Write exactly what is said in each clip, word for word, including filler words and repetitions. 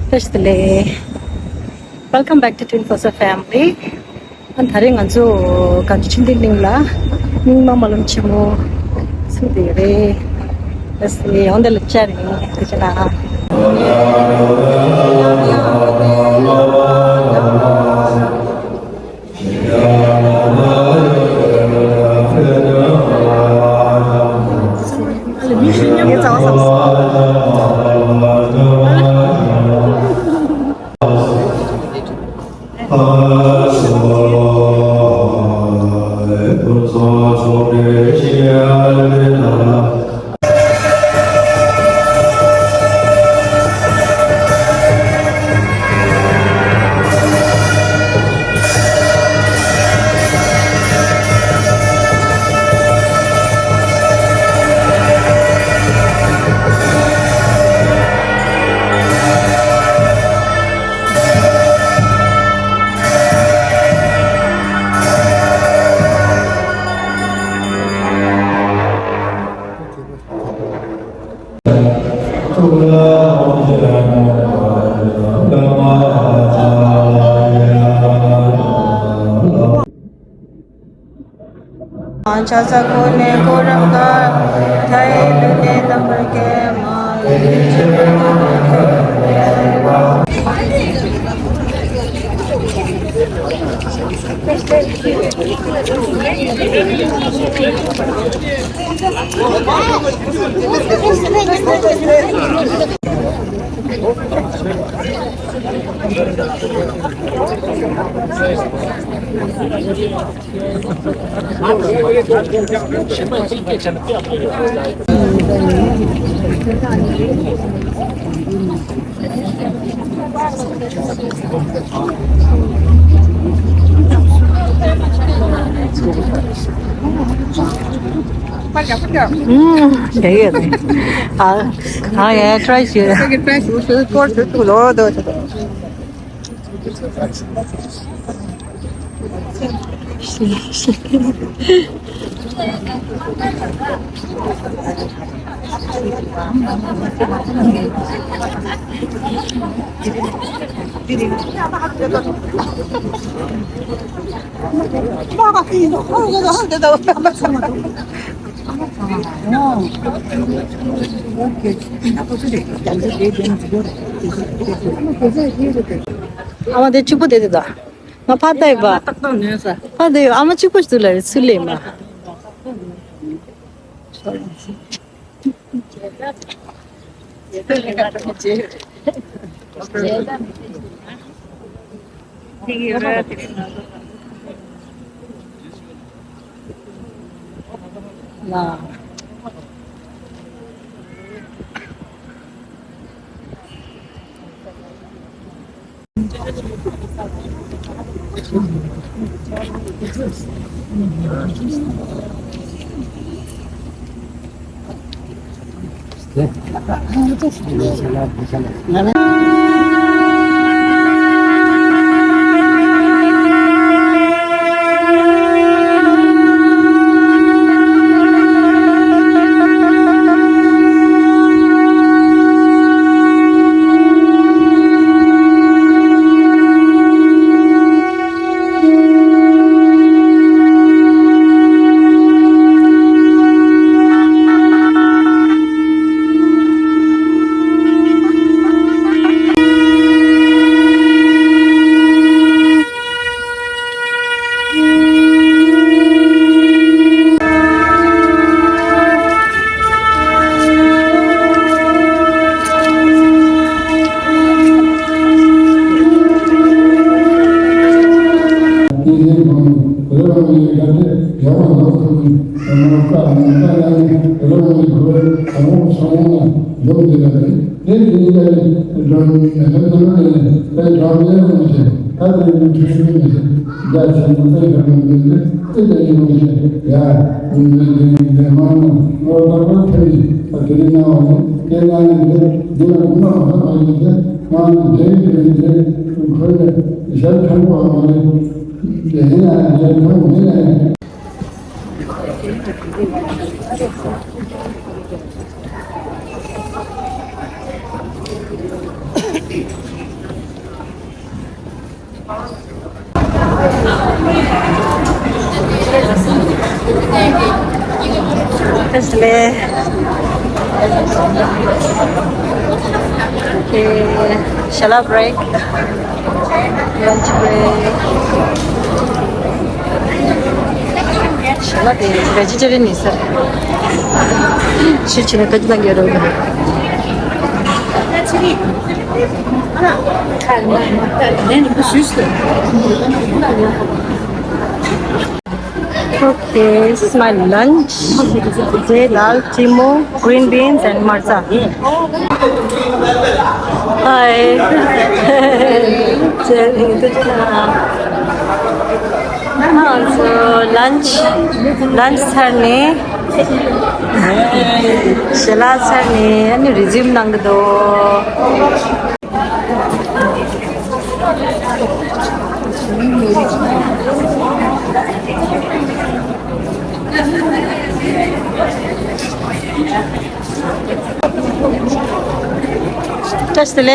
བཀྲ་ཤིས་བདེ་ལེགས། Welcome back to Twin Foster Family. ཨ་ད་རེས་ང་ཚོ་གངས་ཅན་ཆོས་ལྡན་གླིང་ལ་རྙིང་མ་རྨ་ལམ་ཆེན་མོ་ཚུགས་བསྡད་ཡོད་རེད། ཨ་སི་ཡང་འདི་ལ་བཅར་ཡིན། དེ་ཕྱིན་ན། ཨུམ། དེ་ཡོད་རེད། ཨ། ཨ་ཡ་ཊི་རའི་བྱེད། ཨ་མ་དེ་གཅིག་པོ་དེ་དེ་ད། ང་ཕ་ལྟ་ཡི་བ། ཏག་ཏག་ནོན་ས། ཕ་དེ་ཡོད། ཨ་མ་གཅིག་པོ་ཞིག་ལ་རེ་ཚུལ་ལས་མ། ད་དེ་ནི་ཁྲིད་ཤུགས་མི་ཤེས། རྒྱ་ཆེན་པོ་བཙན་བྱོལ་མི་འདི་ཨེ་ད་ཡིན་མི་ཤེས། ཡ་འདི་འདི་འདི་འདི་མང་ནི་ངོ་ལྟ་བུ་ཕེབས་ཤིག་ད་དེ་རིང་གནང་བ་ནི་སྐད་གནང་ཡིན་ཏེ། འདི་ལ་དགུང་ལོ་མ་མ་ཡིན་ཏེ། མང་ནི་རྒྱལ་ཡིན་ཏེ། ཁོས་ཞལ་ཐང་པོ་མ་རེད། དེ་ཡིན་ན་ཡང་ཐང་མི་ནས། Thanks, le. Okay, shall I break? Lunch break. Shall I be vegetarian is it? Shit, you know, Okay, this is my lunch. Today, dal, timo, green beans, and marza. Hi. So, lunch, lunch ཚར་ནས། ཞལ་ལག་ཚར་ནས་ཨ་ནི་resume གནང་གི་འདུག་བཀྲ་ཤིས་བདེ་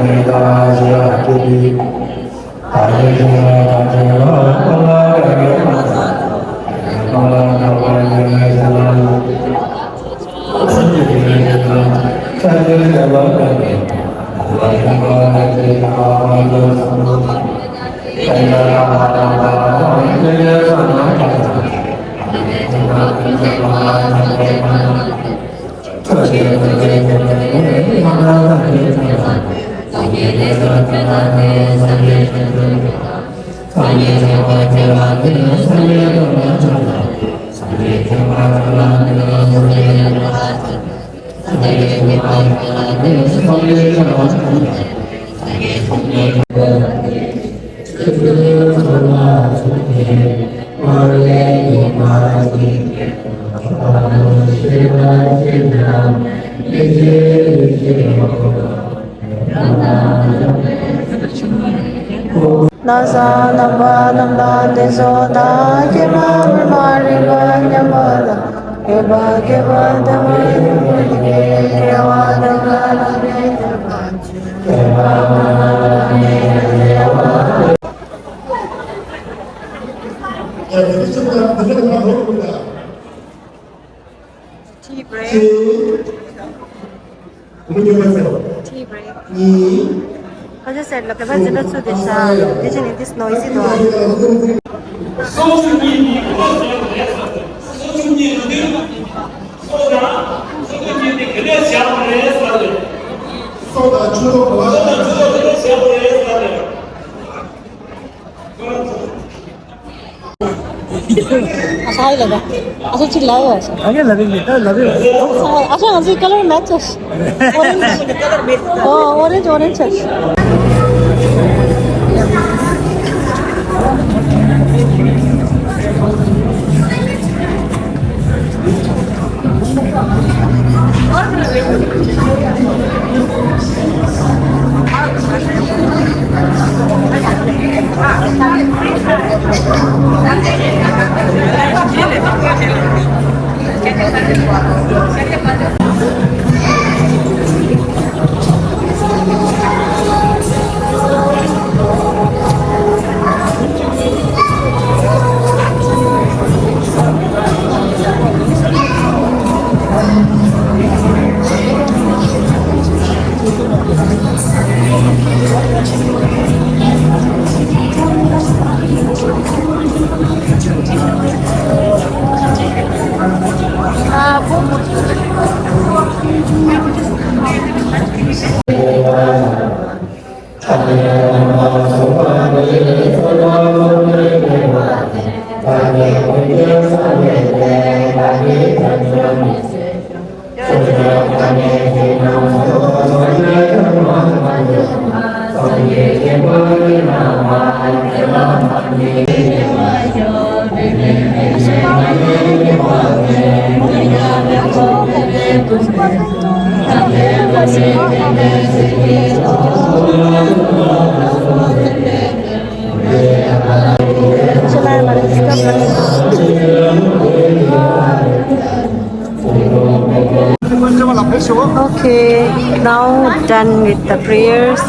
ལེགས། བཀྲ་ཤིས་བདེ་ལེགས་ཨ་ནེ། ཨ་ལེ་དགོན་བདག་ན་བཟའ་རྣམ་པ་རྣམས་དང་བསྟན་སྲུང་དང་། ཀྱེ་མ་མི་མ་རིག་པ་ཉམས་པ་དང་། སྐྱེས་པ་སྐྱེས་པ་དམ་པའི་ཆོས་ཀྱི་སྐལ་བ་དང་། Tea break. Tea break. ཁ་ཤས་ཟེར་ལ་ཀ་བ་འཛིན་གྲྭ་ཚུད་དེ་ཤ་དེ་ཅི་ནི་this noisy though. སོ་སོ་གཉིས་ནི་ཁོ་ཚོ་རེད་ཟེར། སོ་སོ་གཉིས་ནི་འདི་སོ་དང་སོ་སོ་གཉིས་ནི་ག་ལས་བྱ་བ་རེད་ཟེར། ཨ་ཤ་ཧ་ལས་པ། ཨ་ཤ་གཅིག་ལབ་ཡོད་ཨ་ཤ། ཨ་ཤ་ལབ་ཡོད་མེད་ད་ལབ་ཡོད། ཨ་ཤ་ང་ཚོའི་ཀ་ལར་མེ་ཆི་ཆགས། ཨོ་རེན་ཇི། ཨོ་རེན་ཇི། ཨོ་རེན་ཇི་ཆགས། Okay, now done with the prayers.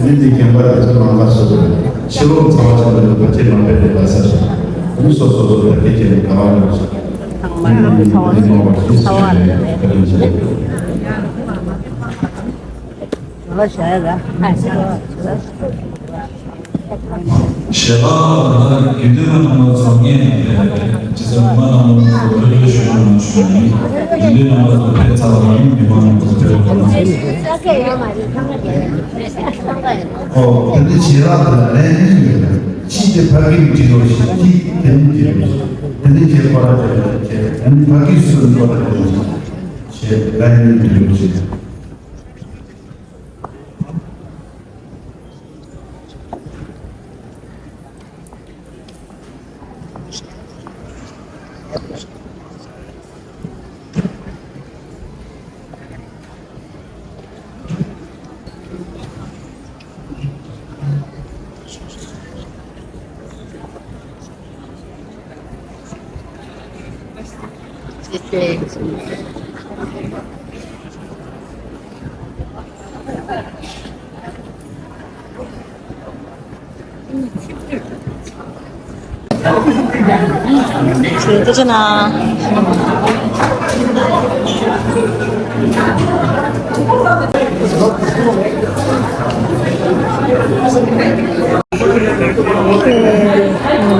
མི་འདི་རྒན་པ་དེ་ཚོ་ནང་ལ་སོ་སོ་ཕྱི་ལོགས་ཚ་བ་ཆེན་པོ་འདུག་ཕལ་ཆེར་ནང་པའི་རེད་པ་ས་ཞིག་མི་སོ་སོ་སོ་ཕལ་ཆེར་ག་བ་ཡོང་ཞིག་ཚང་མ་ལ་ཚ་བ་ཚ་བ་རེད། ཞེས་ཨ་ལགས། དགེ་འདུན་པ་རྣམ་པ་ཚོ་ངས་ཇི་ལྟར་མི་མང་རྣམ་པ་ཚོ་རེ་རེ་ཞུ་རྒྱུ་ནང་ཞུ་ཡིན། དགེ་འདུན་རྣམ་པ་ཚོ་ཕེབས་ཚར་བ་ཡིན། མི་མང་རྣམ་པ་ཚོ་ཕེབས་པ་ཡིན། ཨོ་དེ་འདྲ་བྱེད་རག་དེ་ལ་ལན་ཡིན་ཡོད། ཅི་དེ་ཕ་གིར་འབྲི་རོགས་ཞེས་ཅི་དེ་ནི་འབྲི་རོགས་ཞེས་དེ་ནི་བྱེད་པར་བྱེད་བྱེད་དེ་ནི་ཕ་གིར་སུ་འབྲི་བར་བྱེད་རོགས་ཞེས་ལན་ཡིན་འབྲི་རོགས་ཞེས།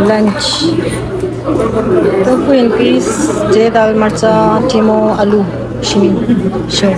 Lunch. Tofu in peas, ཇ་དང་མར་ཚ་ཐལ་མོ་ཨ་ལུ་ཤིང་ཤོ།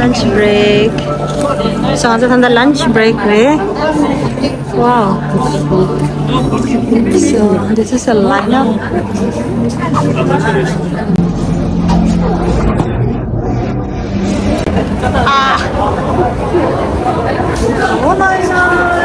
Lunch break. So, ང་ཚོ་ད་ལྟ་lunch break རེད། Wow. So, this is a lineup. Ah. Oh my God.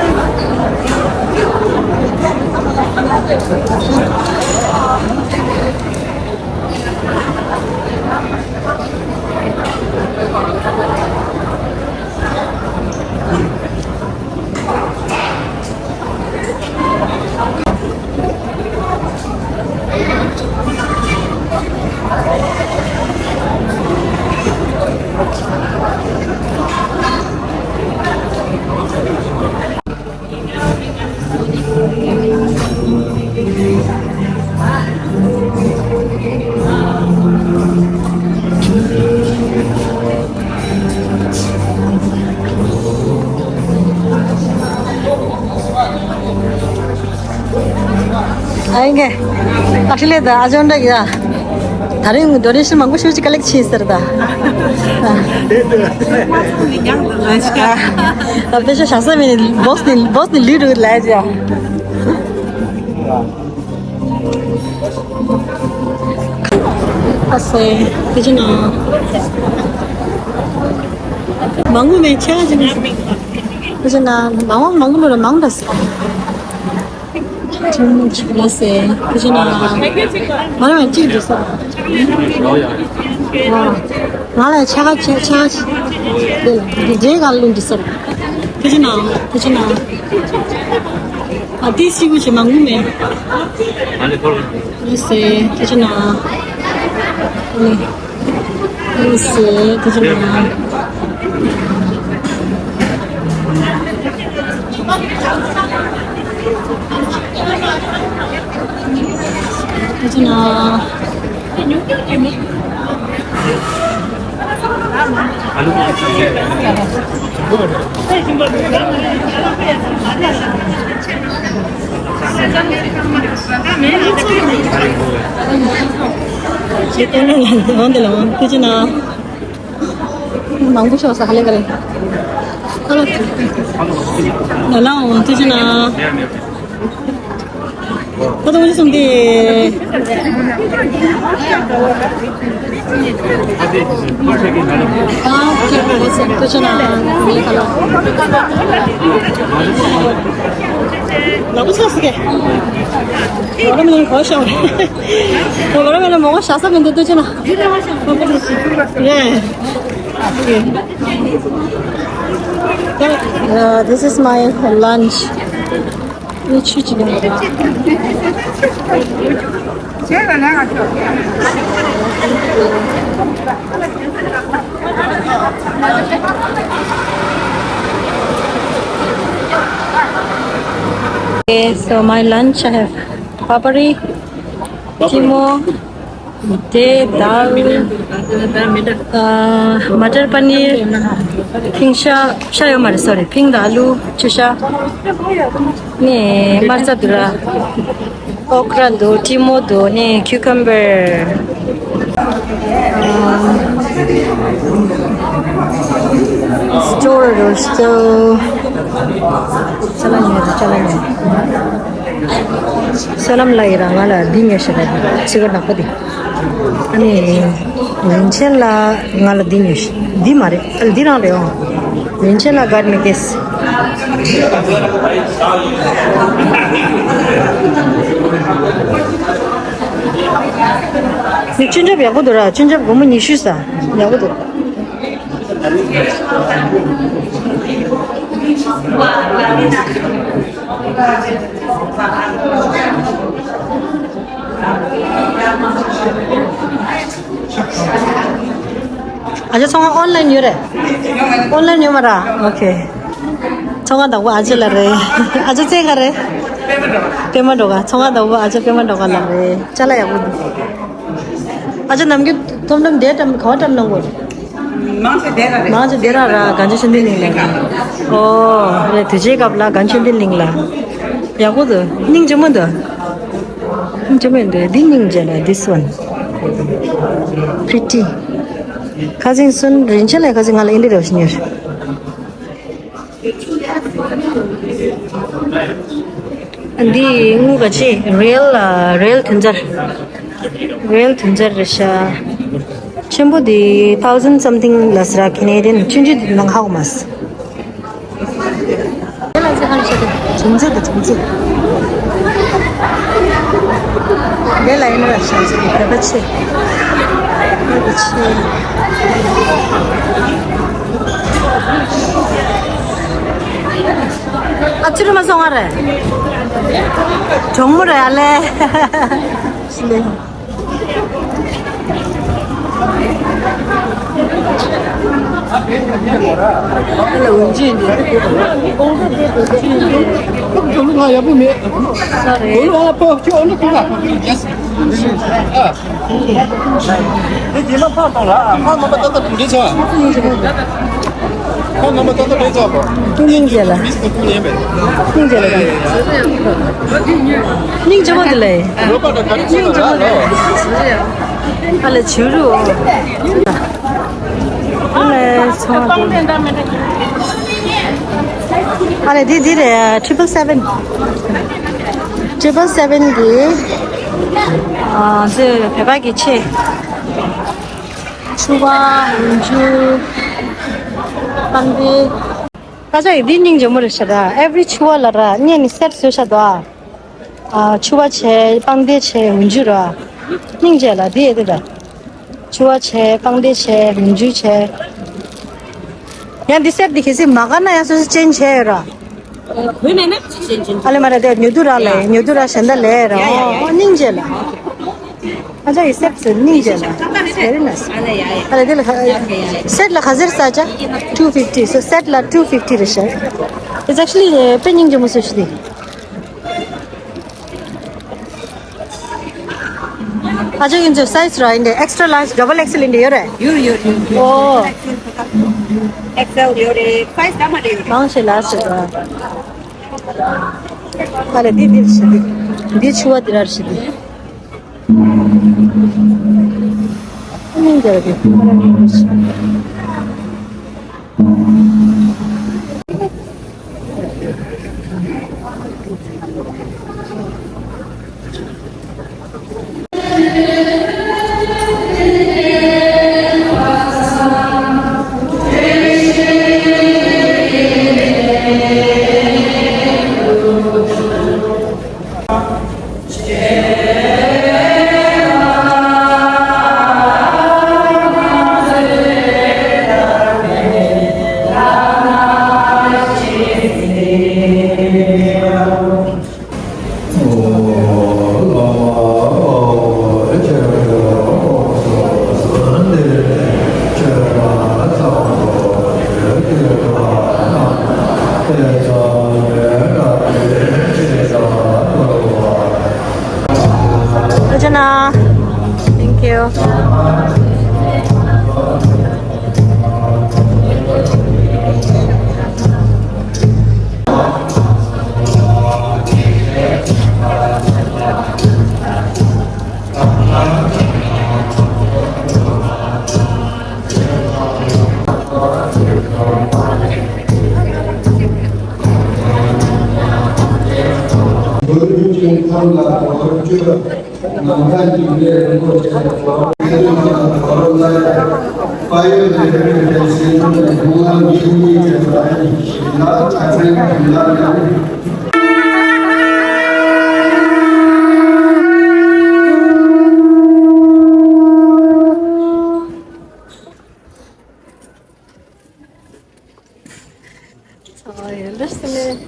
ཨ་ཡིན་གེ། ཨ་ཁྲི་ལེ་ད་ཨ་ཇོན་ད་གི་ད། ད་རིང་donation མང་པོ་ཞིག་ཅིག་ཀ་ལེག་བྱས་ཟེར་ད། ད་དཔེ་ཆ་བཞག་ས་མེད་ནི་བོགས་ནི་བོགས་ནི་ལུས་འགྲོ་གི་ལས་ཅི། ཨ་སེ། དེ་ཅི་ན། མང་པོ་མེད་ཆ་ཅི་ན། དེ་ཅི་ན་མང་པོ་མང་པོ་ལོ་ལ་མང་ད་སེ། ཅུང་ཅིག་ལ་སེ། དེ་ཅི་ན། མ་ར་མ་ཅིག་འདུག་སེ། ང་ལ་ཆ་ག་ཆ་ཆ་ག་ཆ། དེ་ལ་དེ་ག་ལུང་འདུག་སེ། དེ་ཅི་ན། དེ་ཅི་ན། ཨ་དེ་སི་གུ་ཆེ་མང་པོ་མེད། ཨ་སེ། དེ་ཅི་ན། ཨ་སེ། དེ་ཅི་ན། དེ་ཅི་ན། མང་པོ་ཤོག་ས་ཧ་ལས་ག་རེ། ཧ་ལོ། ལ་ལ་འོང་དུ་ཅི་ན། ཁོ་ཚོ་ངོ་ཤེས་སོང་སྟེ། ཨ་ཁྱེད་ཁོ་ཚོ་ཁྱོད་ན་མི་ཁ་ལ། ལ་ཁོ་ཚོ་སི་ཀེ། ལོ་ར་མེ་ལ་གོ་ཤོག་ལོ་ར་མེ་ལ་མོ་གོ་ཤ་ས་མི་འདུག་ཏུ་ཅི་ན། རེད། Okay. Uh, this is my lunch. ནི་ཆུ་ཅི་ལོང་། Okay, so my lunch, I have papri, timo, དེ་དཱལ། ཨ། མ་ཊར་པ་ནིར། ཕིང་ཤ། ཤ་ཡོད་མ་རེད། སོ་རི། ཕིང་དང་ཨ་ལུ། ཆུ་ཤ། ནས་དམར་རྩྭ་དུ་ར། ཨོ་ཀྲ་འདུག་ཀྲི་མོ་འདུག་ནས་ཁྱུ་ཀམ་བར། ཨ། སི་ཊོལ་རུ་སི་ཊོལ། ཅ་ལག་ཉོས་འདུག་ཅ་ལག་ཉོས། བསོད་ནམས་ལགས་ཀྱིས་རང་ང་ལ་འདི་ཉོས་ཤག་ད་འདི་ཚི་ག་ནག་པོ་འདི། ཨ་ནི་རིན་ཆེན་ལགས་ང་ལ་འདི་ཉོས་ཤག་འདི་མ་རེད། ཨ་འདི་རང་རེད་འོང་། རིན་ཆེན་ལགས་got me this. འདི་ཅུན་ཀྲབ་ཡག་པོ་འདུག་ར། ཅུན་ཀྲབ་སྒོར་མོ་ཉི་ཤུ་ས་ཡག་པོ་འདུག་ཨ་ཅག་ཚོང་ཁང་ཨོན་ལན་ཡོད་རེད། ཨོན་ལན་ཡོད་མ་ར། ཨོ་ཁེ། ཚོང་ཁང་བདག་པོ་ཨ་ཅག་ལ་རེད། ཨ་ཅག་རྩེ་ག་རེད། པད་མ་སྒྲོལ་དཀར་ཚོང་ཁང་དང་པོ་ཨ་ཅག་པད་མ་སྒྲོལ་དཀར་ལགས་རེད། ཅ་ལག་ཡག་པོ་འདུག་ཨ་ཅག་ནམ་རྒྱུན་ཐོམ་ཐོམ་དེ་བཀྲམ་ག་བ་བཀྲམ་གནང་དགོས། མང་ཆེ་དེ་ར་རེད། མང་ཆེ་དེ་ར་ར་གངས་ལྗོངས་ཆོས་ལྡན་གླིང་ལ། ཨོ་རེད། དུས་ཆེན་སྐབས་ལ་གངས་ལྗོངས་ཆོས་ལྡན་གླིང་ལ། ཡག་པོ་འདུག་སྙིང་རྗེ་མོ་འདུག་སྙིང་རྗེ་མོ་འདུག་འདི་སྙིང་རྗེ་ལ། This one pretty. ཁ་སང་སོན་རིན་ཆེན་ལགས་ཁ་སང་ང་ལ་ཨིན་དྲི་རོ་ཤི་ཉེར། འདི་དངུལ་ག་ཅི་རེལ་ཨ། རེལ་དུན་ཚར། རེལ་དུན་ཚར་རེད་ཤག་ཆེན་པོ་འདི་thousand something ལ་ཟེར། Canadian ཆུང་ཆུང་འདི་ནང་ཧ་གོ་མ་སོང་། དེ་ལ་ཚེ་ཧང་ཤ་དེ་ཅུང་ཚེ་དེ་ཅུང་ཚེ། དེ་ལ་ཡིན་ན་ཤ་ཚེ་དེ་བོད་པ་ཆེ། བོད་པ་ཆེ། ཨ་ཅི་རུ་མ་སོང་བ་རེད། གྲོགས་མོ་རེད་ཨ་ལེ། ཤི་ལེ། ང་ཡག་པོ་མེད། ས་རེད། ཨ་ཕོ་ཁྱོད་ཨ་ནི་ཁོ་ལ། དེ་རྗེས་མ་ཕར་གཏོང་ལ། ཕར་མ་པ་ཏག་ཏག་དུང་འདྲེ་ཆགས། ཕར་མ་པ་ཏག་ཏག་འདྲེ་ཆགས་པ། སྙིང་རྗེ་ལ། མིས་ཀོ་ཀུ་ཉན་པས། སྙིང་རྗེ་ལ། སྙིང་རྗེ་མོ་དེ་ལ། རོ་པ་དང་ག་རེ་བྱེད་ལ་ལ། ཨ་ལེ་བྱུ་རུ། ཨ་ལེ་ཚོང་པ་དེ། ཨ་ལེ་འདི་འདི་རེད། triple seven། triple seven གི། ཨ་ཚེ་བོད་པ་གི་ཆེ། ཕྱུ་པ། འོག་འཇུ། པང་གདན། ད་ཆ་ཡི་འདི་སྙིང་རྗེ་མོ་རེད་ཤག་ད། every ཕྱུ་པ་ལ་ར་ངས་ནི་སེཊ་བཟོས་ཤག་ད། ཨ་ཕྱུ་པ་བྱས། པང་གདན་བྱས། འོག་འཇུ་ར། སྙིང་རྗེ་ལ་འདི་ཡི་འདི་ད། ཕྱུ་པ་བྱས། པང་གདན་བྱས། འོག་འཇུ་བྱས། ཡང་འདི་སེཊ་འདི་གལ་སྲིད་མ་དགའ་ན་ཡང་སོ་སོ་ཅེན་ཇི་བྱས་ཡོད་ར། བོད་མེད་ན་ཅི་ཅེན་ཅེན། ཨ་ལེ་མ་རེད་དེ་ཉོ་དུ་ར་ལེ། ཡ། ཉོ་དུ་ར་གཞན་དག་ལེ་ར། ཡ་ཡ་ཡ། ཨོ་སྙིང་རྗེ་ལ། ཨ་ཅག་གི་སེཊ་ཟེར་སྙིང་རྗེ་ལ། Very nice. ཨ་ལེ་ཡ་ཡ། ཨ་ལེ་དེ་ལ་ཁ། ཡ་ཡ། སེཊ་ལ་ག་ཚོད་རེད་ཟེར་ཨ་ཅག two fifty། so སེཊ་ལ་two fifty རེད་ཤག It's actually དཔེ་སྙིང་རྗེ་མོ་བཟོས་ཤག་དེ། ཨ་ཅག་ཡིན་ཚོ་སའི་ཛི་ར་ཡིན་དེ་extra large double XL ཡིན་དེ་ཡོད་རེད། ཡོད་ཡོད་ཡོད་ཡོད། ཨོ། ཨེག་སེལ་ཡོད་རེད། སའི་ཛི་ལ་མ་རེད་ཡོད་རེད། མང་ཆེ་ལ་ཟེར་བ། ཨ་ལེ་འདི་འདིར་ཞི་འདི། འདི་ཕྱུ་པ་འདི་རར་ཞི་འདི། སྙིང་རྗེ་རེད་འདི། Rachana. Thank you. བོད་རིགས་ཀྱི་ཁམས་ལ་གོ་རྒྱུ། ནམ་མཁའ་འཇིག་རྟེན་རིན་པོ་ཆེ་གོ་རྒྱུ། དཔལ་ཡོན་ལས་རིགས་ཀྱི་སྲིད་སྐྱོང་ནས་ཁོང་རང་ཉིད་གཉིས་ཀྱི་ལ་ཡིན་ཞིག་ལ་ཆ་ཚང་གི་ལ་ཡང་། ཚ་བ་ཡོད་འདྲ་སེ་ལེ།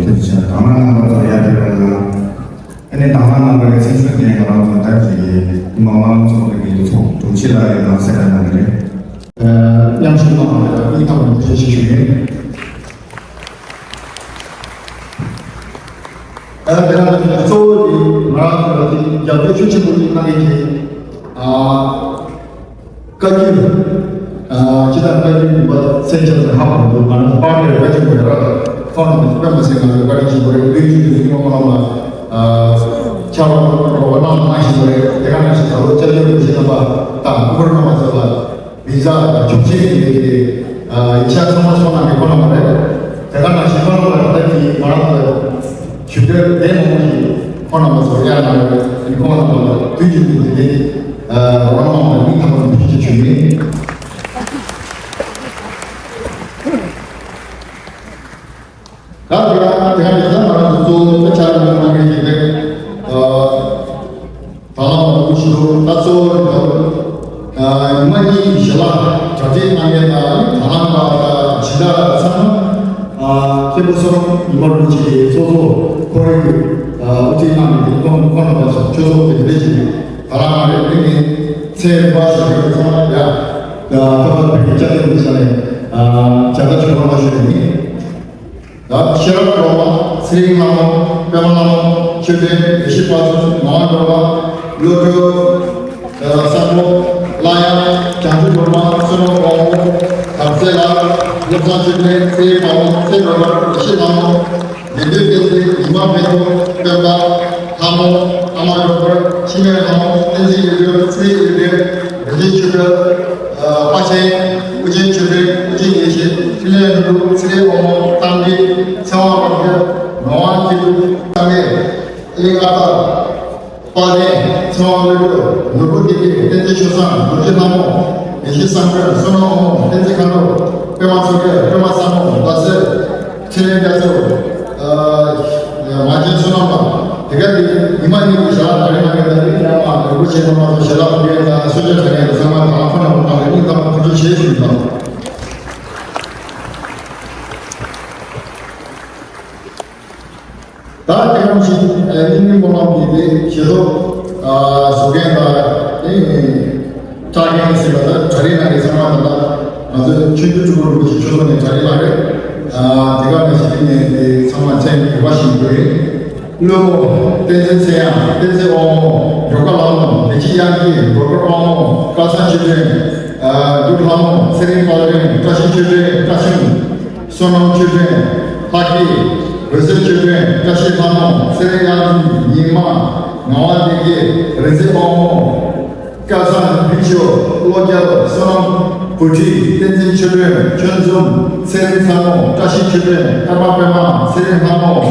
དེ་བཞིན་དང་བླངས་རྣམ་པ་ཚོ་ཡར་ཕེབས་རོགས་གནང་། ཨ་ནི་དང་བླངས་རྣམ་པ་ལ་མཚན་སྨད་དེ་ང་རང་ཚོ་ད་ཅིག་གི་མི་མང་ཚོགས་ཀྱི་ཚོགས་དྲུང་ཆེ་ལགས་ཀྱི་ནང་གསལ་བསྒྲགས་གནང་གི་རེད། མཉམ་ཞུགས་གནང་བ་ལ་སྙིང་ཐག་པ་ནས་ཐུགས་རྗེ་ཆེ་ཞུ་ཡིན། ཨ་དེ་ནང་གཙོ་བོ་དེ་ང་རང་ཚོ་ལ་དེ་རྒྱབ་སྐྱོར་ཤུགས་ཆེན་པོ་གནང་མཁན་གྱི་ཨ། བཀའ་བརྒྱུད། ཨ་སྤྱི་བཏང་བཀའ་བརྒྱུད་ནུས་པ་མཚན་ཆེ་ཙམ་ཧ་གོ་འདུག་ང་རང་པར་དེར་བཀའ་བརྒྱུད་མི་རག་ཁོང་རྣམས་ཀྱིས་དཔེ་མ་སྲིད་ང་ཚོའི་བཀའ་དྲིན་ཆེན་པོ་རེད། ལུས་རྒྱུད་དུ་ཡིན་ངོ་མ་ལ་ཆ་རོགས་རོགས་པ་གནང་གནང་བཞིན་པ་རེད། དེ་ག་ནང་བཞིན་ད་ལོ་སྐྱབས་བཅོལ་བའི་མི་རྣམ་པ་དང་སྐུ་པར་གནང་བ་ཚོ་ལ་མི་ཚ་དང་ཆོག་མཆན་གྱི་ལས་ཀྱི་ཡིག་ཆ་ཚང་མ་ཚོང་ནང་གི་ཁོ་ན་མ་རེད། དེ་ག་ནང་བཞིན་ཁོ་ན་མ་རེད། ད་དེ་ང་རང་ཚོ་ཞུ་འདོད་ལྡན་མང་པོ་ཞིག་ཁོང་རྣམ་པ་ཚོར་གཡར་གནང་ཡོད། ཁོང་རྣམ་པ་ལ་དུས་རྒྱུན་དུ་དེ་འདྲའི་རོགས་རམ་གནང་བར་སྙིང་ཐག་པ་ནས་ཐུགས་རྗེ་ཆེ་ཞུ་ཡིན། ད་དེ་ག་དེ་ག་ནས་ད་ང་རང་ཚོ་གཙོ་བོ་ཕྱག་ལས་གནང་མཁན་ཞིག་རེད། ད་ལམ་པ་སྐུ་ཞབས་ད་གཙོ་བོ་རེད། ད་ཉི་མ་གཉིས་ཀྱི་ཞལ་ལག་གྲ་སྒྲིག་གནང་མཁན་དང་ད་ལམ་པ་དང་སྦྱིན་བདག་ཚང་མ་མཁན་པོ་བསོད་ནམས་ཉི་མ་རིན་པོ་ཆེ་གི་ཚོགས་གཙོ་ཁོ་རང་གིས་དབུ་ཁྲིད་གནང་ནས་ཁོང་ཁོང་རྣམ་པ་ཚོ་ཆོས་ཚོགས་དེ་འདྲ་ཞིག་ད་ལམ་པ་རེད། དེ་ནི་ཚེ་རིང་པ་ཞིག་རེད། ཚང་མ་ཡ་ད་ཁ་པར་བོད་ཀྱི་བཅའ་སྟོན་གྱི་ཆ་ནས་བྱ་ཐབས་ཤིག་ཁོང་མ་ཞུས་ནས། ད་ཤེས་རབ་སློབ་མ་ཚེ་རིང་ལྷ་མོ། པད་མ་ལྷ་མོ། ཆོས་སྒྲོན། ཡེ་ཤེས་དཔལ་འཛོམས། ངག་དབང་སྒྲོལ་མ། བློ་གྲོས། ཨ་བསམ་བློ། གླ་དབྱངས། བྱང་ཆུབ་སྒྲོལ་མ། བསོད་ནམས་དབང་མོ། དར་རྩེ་ལགས། བློ་བཟང་ཆོས་སྒྲོན། ཚེ་རིང་དཔའ་བོ། ཚེ་སྒྲོལ་མ། ཡེ་ཤེས་ལྷ་མོ། བདེ་སྟོན་བསྟན་འཛིན། ཉི་མ་སྨན་ཐུང་། སྟོན་པ་ལྷ་མོ། ཨ་མ་རོགས་པར། འཆི་མེད་ལྷ་མོ། བསྟན་འཛིན་གཡུ་སྒྲོན། ཚེ་གཡུ་སྒྲོན། རིན་ཆེན་ཆོས་སྒྲོན། ཨ་པ་ཆེན། དབུ་ཅན་ཆོས་སྒྲོན། དབུ་ཅན་ཡེ་ཤེས། ཕྲིན་ལས་ལྷུན་གྲུབ། ཚེ་རིང་དབང་མོ། རྟ་མགྲིན། ཚེ་དབང་རྣམ་རྒྱལ། ནོར་དབང་མཁས་གྲུབ། ཀརྨ། གླིང་ཨ་སྟག་དཔལ་ལྡན། ཚེ་དབང་བློ་གྲོས། ནོར་བུ་བསྟན་འཛིན། བསྟན་འཛིན་ཆོས་བཟང་། རྡོ་རྗེ་ལྷ་མོ། ཡེ་ཤེས་བསམ་གྲུབ། བསོད་ནམས་དབང་མོ། བསྟན་འཛིན་མཁའ་འགྲོ། པད་མ་མཚོ་རྒྱལ། པད་མ་བསམ་བློ། ཟླ་ཟེར། ཚེ་རིང་རྒྱ་མཚོ། ཨ་ང་ཅན་བསོད་ནམས་པ། དེ་ག་དེ་ཉི་མ་གཉིས་ཀྱི་ཞག་ལ་ག་རེ་གནང་གི་ད་རེས་ཀྱང་མ་རིན་པོ་ཆེ་རྣམ་པ་ཚོ་ཞལ་ལག་ཕུལ་མཁན་དང་གསོལ་ཇ་གྲངས་མཁན་དང་ཚང་མ་གང་ཁོ་ན་མ་གཏང་རེ་སྙིང་ཐག་པ་ཐུགས་རྗེ་ཆེ་ཞུ་གི་ཡིན། ད་དེ་ག་ནང་བཞིན་སྙིང་རུས་སྨོན་ལམ་གྱི་དེ་ཞེ་ཚོགས་བཟོ་མཁན་དང་དེ། སྐྲག་མཁན་ཟེར་བ་ལ་གྲ་སྒྲིག་གནང་མཁན་ཚང་མ་དང་། ད་ང་ཚོའི་ཆོས་བརྒྱུད་སྤྲུལ་སྐུ་རིན་པོ་ཆེ་ཆོས་ཚོགས་ནས་གྲ་སྒྲིག་གནང་རེད། དེ་ག་ནང་བཞིན་ནས་དེ་ཚང་མ་མཚན་གྱི་རིག་པ་ཞིག་ཡོད་རེད། བློན་པོ་བསྟན་འཛིན་ཚེ་དབྱངས། བསྟན་འཛིན་དབང་མོ། སྒྲོལ་དཀར་ལྷ་མོ། བདེ་སྐྱིད་དབྱངས་སྐྱིད། སྒོར་སྒོར་དབང་མོ། སྐལ་བཟང་ཆོས་སྒྲོན། འབྲུག་ལྷ་མོ། ཚེ་རིང་དཔལ་ལྡན། བཀྲ་ཤིས་ཆོས་སྒྲོན། བཀྲ་ཤིས། བསོད་ནམས་ཆོས་སྒྲོན། ལྷ་སྐྱིད། འོད་ཟེར་ཆོས་སྒྲོན། བཀྲ་ཤིས་ལྷ་མོ། ཚེ་རིང་གཡང་འཛོམས། ཉི་མ། ངག་དབང་བདེ་སྐྱིད། རིག་འཛིན་དབང་མོ། སྐལ་བཟང་བི་ཤོ། བློ་རྒྱལ། བསོད་ནམས་བུ་ཁྲིད། བསྟན་འཛིན་ཆོས་སྒྲོན། ཆོས་འཛོམས། ཚེ་རིང་ཚ་མོ། བཀྲ་ཤིས་ཆོས་སྒྲོན། ཀརྨ་པད་མ། ཚེ་རིང་ལྷ་མོ།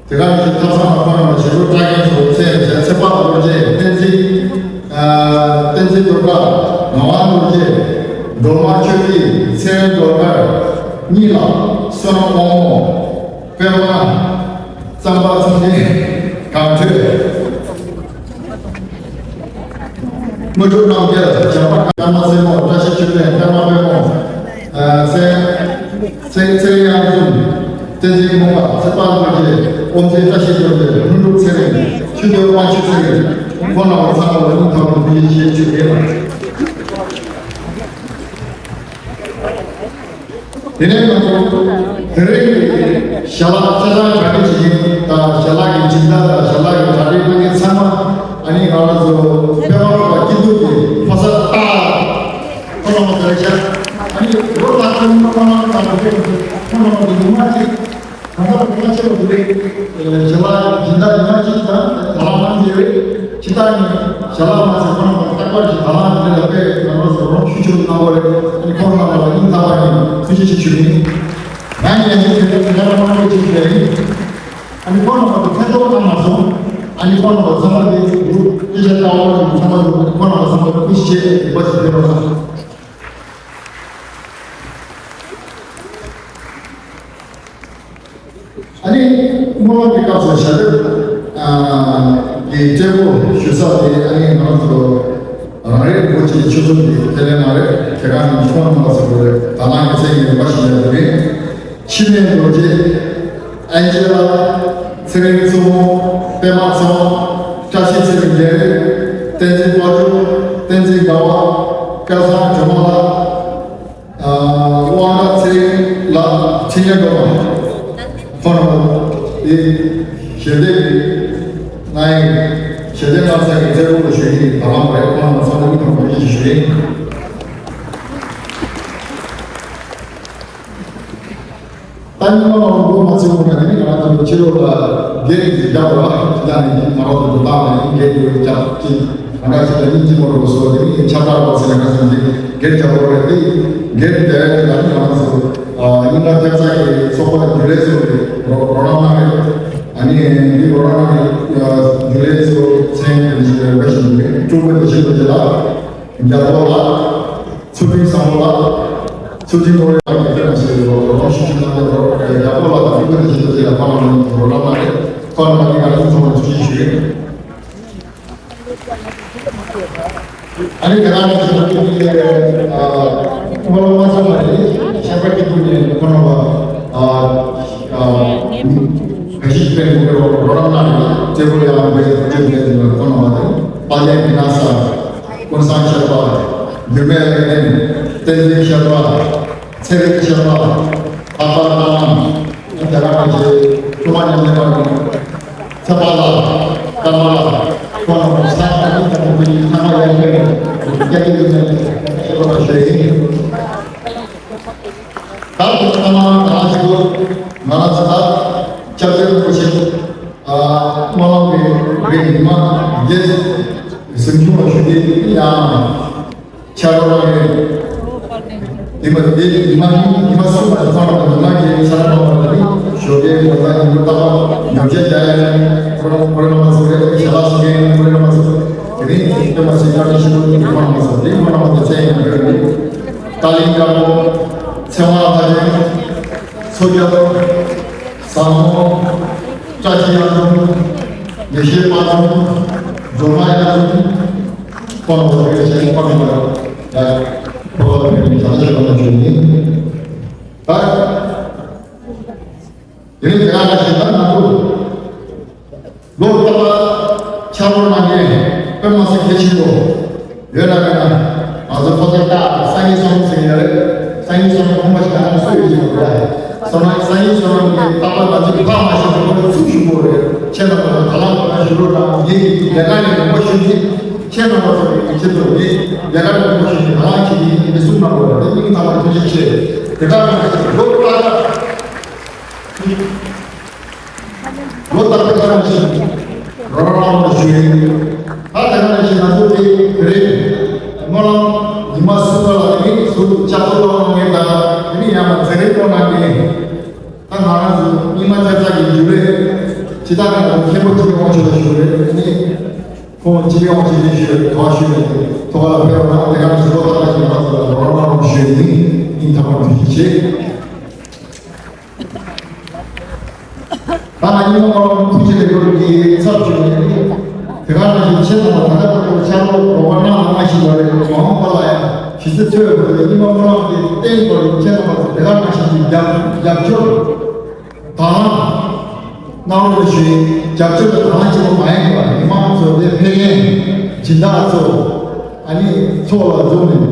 དེ་ག་ནང་བཞིན་ཐབ་ཚང་ལ་ཁོ་རང་ལ་ཞེ་པོ་སྐྲག་མཁན་ཚོ། ཚེ་ཚེ་ཚེ་དཔག་རྡོ་རྗེ། བསྟན་འཛིན། ཨ། བསྟན་འཛིན་རྡོ་དཀར། ངག་དབང་རྡོ་རྗེ། སྒྲོལ་མ་ཆོས་སྐྱིད། ཚེ་རིང་རྡོ་དཀར། གཉིས་ལ། བསོད་ནམས་དབང་མོ། པད་མ། གཙང་པ་ཚོང་ཆེན། གངས་ཁྲོད། དངོས་གྲུབ་རྣམ་རྒྱལ། བྱམས་པ། ཀརྨ་རྩེ་མོ། བཀྲ་ཤིས་ཆོས་སྒྲོན། ཀརྨ་དཔལ་མོ། ཨ། ཚེ་ཚེ་ཚེ་རིང་གཡང་འཛོམས། བསྟན་འཛིན་མོ་པ། ཚེ་དཔག་རྡོ་རྗེ། དབུ་མཛད་བཀྲ་ཤིས་རྡོ་རྗེ། ལྷུན་གྲུབ་ཚེ་རིང་། ཆོས་སྐྱོང་དབང་ཕྱུག་ཚེ་རིང་། ཁོང་རྣམ་པ་ཚང་མ་ལ་སྙིང་ཐག་པ་ནས་ཐུགས་རྗེ་ཆེ་ཞུ་གི་ཡིན། དེ་ནས་ང་ཚོ་དེ་རིང་གི་ཞལ་ལག་ཆ་ཚང་གྲ་སྒྲིག་བྱེད་མཁན་དང་། ཞལ་ལག་གི་སྦྱིན་བདག་དང་། ཞལ་ལག་གི་གྲ་སྒྲིག་གནང་མཁན་ཚང་མ། ཨ་ནི་ང་རང་ཚོ་པད་མ་རོགས་པ་སྐྱིད་སྡུག་གི་ཕོ་གསར་སྟག་ཁོང་རྣམ་པ་ཚོ་རེད་ཤག་ཨ་ནི་ལོ་ལྟར་ཁོང་རྣམ་པ་ཚོ་ཁོང་རྣམ་པ་ཚོ་ཉི་མ་གཅིག་གང་ལྟར་ཁོང་ཆེ་བ་འདུག་རེད། ཞལ་ལག་སྦྱིན་བདག་ཉི་མ་གཅིག་དང་དང་བླངས་གནང་གི་ཡོད་རེད། ཕྱི་ལྟར་ནི་ཞལ་ལག་མ་ཟད་ཁོང་རྣམ་པ་རྟག་པར་གྱི་དང་བླངས་དེ་ལ་དཔེ་ང་རང་ཚོ་རང་ཤུགས་ཆེ་རུ་གནང་དགོས་རེད། ཨ་ནི་ཁོང་རྣམ་པ་ལ་སྙིང་ཐག་པ་ནས་ཐུགས་རྗེ་ཆེ་ཞུ་གི་ཡིན། ང་ཡང་ཡིན་དེ་འདྲ་དེ་འདྲ་མང་པོ་ཅིག་ཞུ་ཡ་ཡིན། ཨ་ནི་ཁོང་རྣམ་པ་ཚོ་ཕན་ཐོགས་གནང་མ་སོང་། ཨ་ནི་ཁོང་རྣམ་པ་ཚང་མ་དེ་འདུག་སྐད་ཆ་ལྟ་བ་ཚང་མ་འདུག་ཁོང་རྣམ་པ་ཚང་མ་ཐུགས་རྗེ་ཆེ་དགོངས་པ་ཞིག་ཕེབས་རོགས་གནང་། ཨ་ནི་སྨོན་ལམ་གྱི་སྐབས་སུ་ཞལ་འདེབས་ཀྱི་སྤྲད་པོ་ཞུ་ས་དེ། ཨ་ནི་ང་རང་ཚོ་རང་རེ་རིན་པོ་ཆེ་ཆོས་འཛོམས་ཀྱི་ཁས་ལེན་གནང་རེད། དེ་ག་ནང་ཁོང་རྣམ་པ་ཚོ་གི་དང་བླངས་ཀྱི་མཚན་ཉིད་རིམ་པ་བཞིན་ཡོད་རེད། འཆི་མེད་རྡོ་རྗེ། ཨན་ཇེ་ལ། ཚེ་རིང་མཚོ་མོ། པད་མ་མཚོ། བཀྲ་ཤིས་ཚེ་རིང་རྒྱལ། བསྟན་འཛིན་དཔལ་འབྱོར། བསྟན་འཛིན་དགའ་བ། སྐལ་བཟང་སྒྲོལ་མ་ལགས། དབང་གྲགས་ཚེ་རིང་ལགས། འཕྲིན་ལས་སྒྲོལ་མ། ཁོང་རྣམ་པ་དེ་ཞལ་འདེབས་ཀྱི་ང་ཡི་ཞལ་འདེབས་གནང་ས་གི་མཛད་སྒོ་ལ་ཞུགས་མཁན་གྱི་དང་བླངས་རེད། ཁོང་རྣམ་པ་ཚང་མ་སྙིང་ཐག་པ་ནས་ཐུགས་རྗེ་ཆེ་ཞུ་ཡིན། ད་ཉི་མ་ལ་འགོ་མ་ཚུགས་གོང་ནས་ནི་ང་རང་ཚོ་ཕྱི་ལོགས་ལ་སྒེར་གྱི་རྒྱབ་ལ་ཡང་ནས་ང་རང་ཚོ་བཏང་ནས་སྒེར་གྱི་རྒྱབ་ཀྱི་ང་འདྲ་ཞིག་ལ་སྙིང་རྗེ་མོ་རུ་བཟོ་དེ་ནི་ཁྱབ་བསྒྲགས་པ་ཟེར་ན་ང་ཚོ་འདི་སྒེར་རྒྱབ་པོ་རེད། དེ་སྒེར་དེ་ལ་ནི་ང་རང་ཚོ་རྙིང་མ་ཐེབས་རྩ་གི་ཚོགས་པ་རྒྱུན་ལས་ཚོ་རོགས་རམ་གནང་རེད། ཨ་ནི་འདི་རོགས་རམ་གནང་རེད། རྒྱུན་ལས་ཚོ་མཚན་རེ་ཞིག་རེ་བ་ཞིག་འདུག་སྤྲུལ་སྐུ་བདེ་ཆེན་རྡོ་རྗེ་ལགས། རྒྱལ་པོ་ལགས། ཚུལ་ཁྲིམས་བཟང་པོ་ལགས། ཚུལ་ཁྲིམས་ཨོ་ཡ་ལགས་ཀྱིས་ཁྱེད་རང་ཞིག་རོགས་རོགས་ཞུ་ཞུ་གནང་སྟེ་རོགས་རྒྱལ་པོ་ལགས་དང་སྤྲུལ་སྐུ་བདེ་ཆེན་རྡོ་རྗེ་ལགས་ཁོང་རྣམ་པ་རོགས་རམ་གནང་རེད། ཁོང་རྣམ་པ་གཉིས་ཀ་ལ་ཐུགས་ཚང་བའི་ཐུགས་རྗེ་ཞུ་ཡིན། ཨ་ནི་དེ་རང་ཞིག་ལ་ཐུགས་རྗེ་ཆེ། ཨ། སྨོན་ལམ་མ་ཚང་མ་རེད། ཤར་པ་སྐྱིད་སྡུག་ནས་ཁོང་རྣམ་པ་ཨ་ཨ་ག་ཞིག་དཔེ་མི་སྲིད་རོགས་རོགས་རམ་གནང་རེད། རྩེ་ཕུར་ཡང་བའི་རྩེ་ཕུར་ཡང་ཁོང་རྣམ་པ་དེ་དཔལ་ལྡན་བི་ན་ས། ཀུན་བཟང་ཤར་པ། འགྱུར་མེད་ལེགས་ལྡན། བསྟན་འཛིན་ཤར་པ། ཚེ་རིང་ཤར་པ། ལྷག་པར་བླ་མ། དེ་ག་ནང་བཞིན་སྐྱོ་མ་མཉམ་ལྡན་པ་ནི། ཚེ་དཔག་ལགས། ཀརྨ་ལགས། ཁོང་རྣམ་པ་ཚང་མ་ནི་ད་ཕུགས་ཀྱི་ཚང་མ་ཡར་རྒྱས་ཀྱི་སྐྱ་ཀྱི་ཡོད་ནས་ཤེས་པ་ཞུ་ཡིན། ད་ཚང་མ་གང་ཞིག་ང་རང་ཚོ་ད་སྐྱབས་རྗེ་རིན་པོ་ཆེ། ཨ། སྨོན་ལམ་གྱི་རིང་ཉི་མ་བརྒྱད་གཟིམ་ཆུང་ལ་བཞུགས་ཏེ་ཡང་ཕྱག་རོགས་གནང་རེད། དེ་མ་དེ་ཉི་མ་ཉི་མ་གསུམ་ལ་ཚང་མ་ཉི་མ་བརྒྱད་ཕྱག་རོགས་གནང་བ་ནི་ཞོགས་ཀའི་ངོ་ལ་ཉིན་མོ་རྟག་པར་ཉོ་ཆ་རྒྱག་ཡ་ཡིན། ཁོ་རང་ཁོ་རང་མ་ཚོ་རེད། ཞལ་ལག་ཞིག་ཡིན། ཁོ་རང་མ་ཚོ་དེ་རིང་དེ་མ་ཚོ་བཀའ་དྲིན་ཆེན་པོ་ཁོ་རང་མ་ཚོ་དེ་ཁོ་རང་མ་ཚོ་ཚེ་ཡང་འཕེལ་བའི་ཏཱ་ལིང་དཀར་པོ། ཚེ་དབང་ལྷ་ཆེན། མཚོ་རྒྱལ། བཟང་མོ། བཀྲ་ཤིས་གཡང་འཛོམས། ཡེ་ཤེས་དཔལ་འཛོམས། སྒྲོལ་མ་གཡང་འཛོམས། ཁོང་རྣམ་པ་ཚོ་གི་ཞལ་པར་མི་འདྲ་ཡ་ཁོ་བ་ལ་ཕེབས་ནས་བྱ་ཆེན་པ་ལ་བྱོན་ཡིན། ད་དེ་རིང་དེ་ག་ལ་ཞིག་ད་ང་ཚོ་ལོ་རྟག་པར་ཕྱག་རོགས་གནང་མཁན་དཔེ་མ་སྲིད་གལ་ཆེན་པོ། ཡོད་ན་མེད་ན། ང་ཚོ་ཕོ་གསར་སྟག་སངས་རྒྱས་བསོད་ནམས་ཟེར་མཁན་ཡོད་རེད། སངས་རྒྱས་བསོད་ནམས་ཁོང་པ་ཞིག་ཨ་ནི་སུ་ཡོད་ཀྱི་མ་རེད། སོ་ན་སངས་རྒྱས་བསོད་ནམས་ཀྱི་རྟག་པར་ང་ཚོའི་ཕ་མ་ཞིག་གི་ཁོ་ཚུགས་ཞུ་དགོས་རེད། ཁྱེད་རྣམ་པ་ད་ལམ་ཁོ་ན་ཞུ་རོགས་གནང་། ངེད་ཀྱི་ལས་ཀ་ནས་ངོ་ཤུགས་ཀྱིས་ ཁྱེད་རྣམ་པ་ཚོ་གི་ཆེད་དུ་ནི་ལས་ཀ་རིན་པོ་ཆེ་ནི་ད་ལང་ཁྱེད་ཀྱི་མི་གསུམ་རྣམ་པ་ལ་སྙིང་ཐག་པ་ཐུགས་རྗེ་ཆེ། དེ་དག་ནང་བཞིན་ལོ་ལྟར་ལོ་ལྟར་དེ་ག་ནང་བཞིན་རོགས་རམ་ཞུ་ཡིན། ད་དེ་ག་ནང་བཞིན་ང་ཚོ་དེ་རེད། སྨོན་ལམ་ཉི་མ་གསུམ་པ་ལ་ནི་ཚུར་ལྕགས་ཐོག་གཏོང་གནང་མཁན་དང་དེ་ནི་ཡང་ན་རྫ་རི་གཏོང་གནང་མཁན། ད་ང་རང་ཚོ་རྙིང་མ་ཙག་ཙག་གི་འཇུ་རེད། ཇི་ལྟར་ང་ཚོ་མཁན་པོ་ཇི་ལི་ཝང་ཆོས་ལ་ཞུ་རེད་ནི། ཁོང་ཇི་ལི་ཝང་ཆོས་ལ་ཞུ་རེད། ག་བ་ཞུ་རེད། ཐོག་ལ་ཕེབས་པ་དང་དེ་ག་ནང་བཞིན་ལོ་ལྟར་བཞིན་ང་ཚོ་ལ་རོགས་རམ་ཞུ་ཡིན། སྙིང་ཐག་པ་ཐུགས་རྗེ་ཆེ། ད་ང་རྙིང་མ་སྨོན་ལམ་ཐུགས་རྗེ་ལེགས་འབུལ་གྱི་ཚབ་ཞུ་ནས་དེ་ག་ནང་བཞིན་ཆེད་དུ་ད་ལྟ་བར་དུ་ཕྱག་རོགས་རོགས་པ་གནང་མ་ཞིག་ཡོད་རེད། མ་འོངས་པ་ལ་ཡང་ཇི་སྲིད་འཚོ་བའི་བར་དུ་རྙིང་མ་སྨོན་ལམ་གྱི་རྟེན་སྐོར་ཡིན། ཆེད་དུ་བར་དུ་དེ་ག་ནང་བཞིན་གྱི་རྒྱབ་རྒྱབ་སྐྱོར་དང་། གནང་རོགས་ཞུ་ཡིན། རྒྱབ་སྐྱོར་དང་ཅིག་མ་ཡིན་པར་མི་མང་ཚོ་དེ་ཕེབས་མཁན་སྦྱིན་བདག་ཚོ་ཨ་ནི་ཚོགས་ལ་འཛོམས་ནས་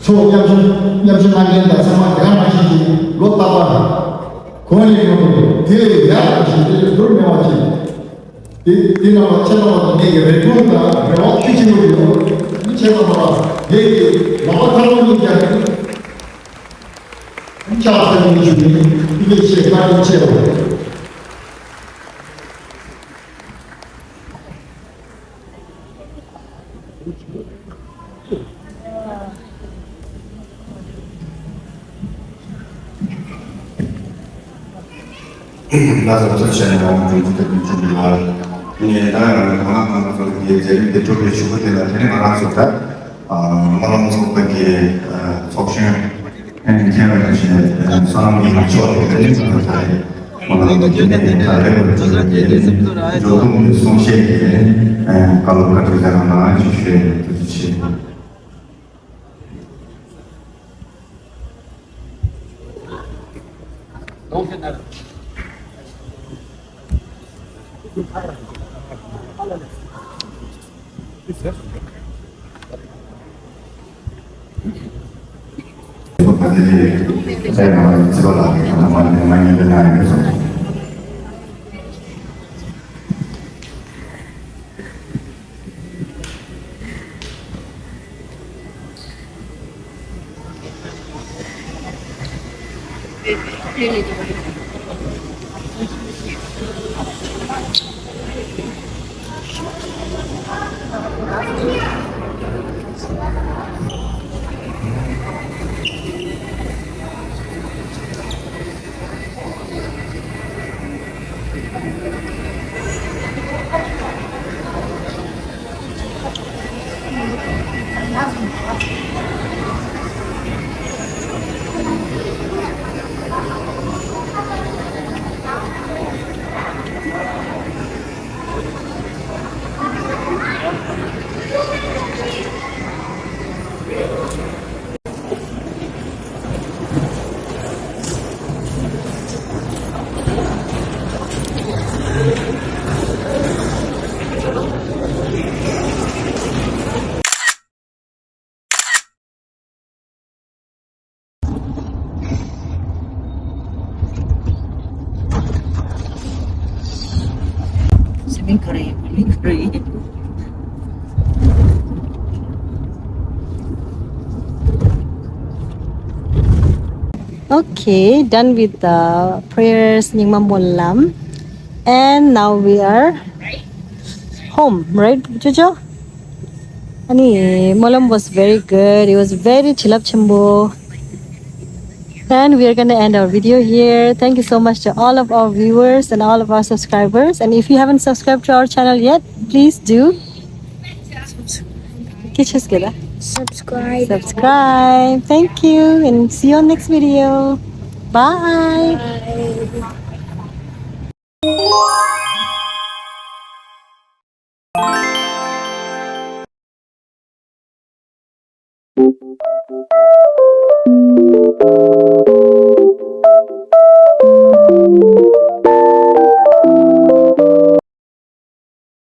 ཚོགས་མཉམ་ཞུགས་མཉམ་ཞུགས་གནང་མཁན་དང་ཚང་མ་དེ་ག་ནང་བཞིན་གྱི་ལོ་རྟག་པར་གོང་ནས་གོང་དུ་དེ་ཡག་པ་ཞིག་དེ་འགྱུར་མེད་པ་ཞིག་དེ་དེ་རྣམས་ལ་ཁྱེད་རྣམ་པ་དང་ངེད་ཀྱི་རེ་སྐུལ་དང་རེ་བ་ཤུགས་ཆེན་པོ་ཡོད། ཁྱེད་རྣམ་པ་ལ་ངེད་ཀྱི་ལག་པ་ཐལ་མོ་གཉིས་བརྒྱབ་ནས། ཕྱག་འཚལ་ཞུ་ནི་ཐུགས་རྗེ་ཆེ། བཀའ་དྲིན་ཆེ། ལགས་སོ། ཐུགས་རྗེ་ཆེ། ང་ཚོ་ཐུགས་རྗེ་ཆེ། ང་ཚོ་གི་མཛད་རིམ་འདི་གྲུབ་པའི་གཞུག་གུ་དེ་ལ་དེ་ནས་ང་རང་ཚོ་ད་སྨོན་ལམ་ཚོགས་པ་གི་ཚོགས་གཞོན། ཨེ། མཁྱེན་པ་ནང་བཞིན་བསོད་ནམས་ཀྱི་ལུགས་ཕྱོགས་ཀྱི་རེ་ནི་ཚོགས་པ་དེ་མ་ལ་ལུགས་ཀྱི་གནད་དེ་ད་རེ་བར་ཚོགས་པ་དེ་ནི་འགྲོ་ཀུན་གྱི་གསུང་བཤད་ཀྱི་བཀའ་སློབ་བཀའ་ཁྲིད་ལ་ང་རང་ཅིག་ཞུས། ཐུགས་རྗེ་ཆེ། Okay, done with the prayers, Nyingma Mollam. And now we are home, right, Jojo? Ani, Mollam was very good. It was very chilap chimbo. And we are gonna end our video here. Thank you so much to all of our viewers and all of our subscribers. And if you haven't subscribed to our channel yet, please do. Subscribe. Subscribe. Thank you and see you on next video. Bye. Bye.